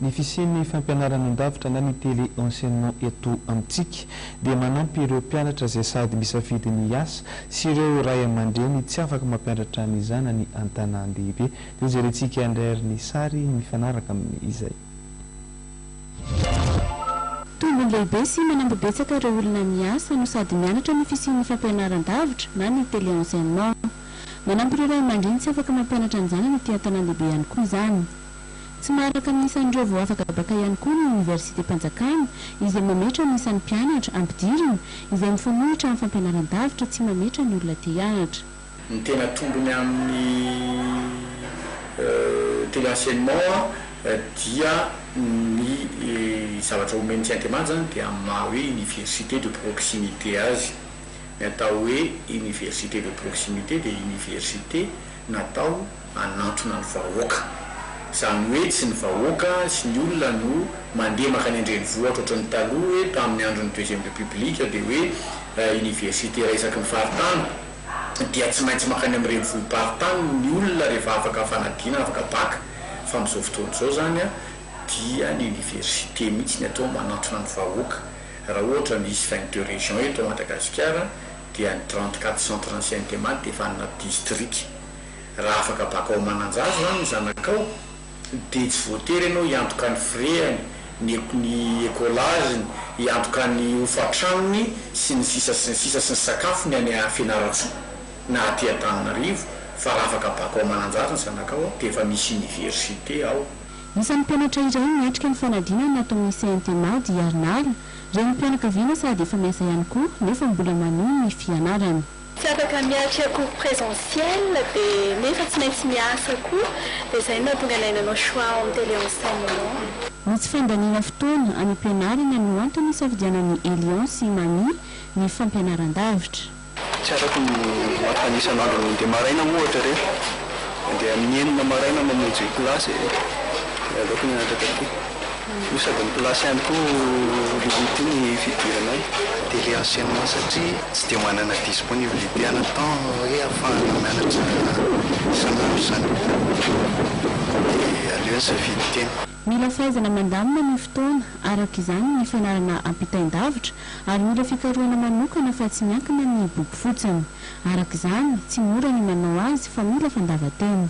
Ny fisian'ny fampianarana an-davitra na ny télé-enseignement eto amintsika dia manampy ireo mpianatra izay sady misafidy ny hiasa sy ireo ray aman-dreny tsy afaka mampianatra ny zanany an-tanàn-dehibe. Dia hojerentsika indray ary ny sary mifanaraka amin'izay. Tombony lehibe sy manampy betsaka ireo olona miasa no sady mianatra ny fisian'ny fampianaran-davitra na ny télé-enseignement. Manampy ireo ray aman-dreny tsy afaka mampianatra ny zanany aty an-tanàn-dehibe ihany koa izany. Tsy maharaka ny isan'ireo vao afaka baka ihany koa ny oniversitem-panjakana izay mametra ny isan'ny mpianatra ampidirina izay mifanohitra amin'ny fampianaran-davitra tsy mametra ny olona te hianatra. Ny tena tombony amin'ny télé-enseignement dia ny zavatra omen'ny Sintema zany dia amin'ny maha hoe université de proximité azy. Ny atao hoe université de proximité dia université natao hanantona ny vahoaka. Izany hoe tsy ny vahoaka sy ny olona no mandeha mankany an-drenivohitra ohatran'ny taloha hoe tamin'ny andron'ny deuxième république dia hoe université iray isaky ny faritany dia tsy maintsy mankany amin'ny renivohi-paritany ny olona rehefa afaka fanadinana, afaka bac. Fa amin'izao fotoana izao izany dia ny université mihitsy ny atao manantona ny vahoaka. Raha ohatra misy 22 régions eto Madagasikara dia ny 34 centres anciens dia efa anaty distrika. Raha afaka bac ao Mananjary zany ny zanakao dia tsy voatery ianao hiantoka ny frais-ny, ny ny écolage-ny, hiantoka ny hofan-tranony sy ny sisa sy ny sisa sy ny sakafony any Fianarantsoa na aty Antananarivo fa raha afaka bac ao Mananjary ny zanakao dia efa misy université ao. Isan'ny mpianatra iray niatrika ny fanadinana ato amin'ny CNTMA dia Arinala, renim-pianakaviana sady efa miasa ihany koa nefa mbola manohy ny fianarany. Tsy afaka miatrika cours présentiel dia nefa tsy maintsy miasa koa dia izay no nahatonga anay nanao choix ao amin'ny télé enseignement. Ny tsy fandaniana fotoana any am-pianarana no antony nisafidianan'i Elion sy Mamy ny fampianaran-davitra. Tsy arako ny mankany isan'andro mandeha maraina moa ohatra re, mandeha amin'ny enina maraina mamonjy kilasy e, dia aleoko mianatra taty. Io sady ny place ihany koa limite ny fidirana any. Télé enseignement satria tsy dia manana disponibilité ana temps hoe ahafahana mianatra isan'andro izany dia aleo nisafidy tena. Mila fahaizana mandamina ny fotoana, araka izany, ny fianarana ampitain-davitra ary mila fikarohana manokana fa tsy miankina amin'ny boky fotsiny. Araka izany, tsy mora ny manao azy fa mila fandavan-tena.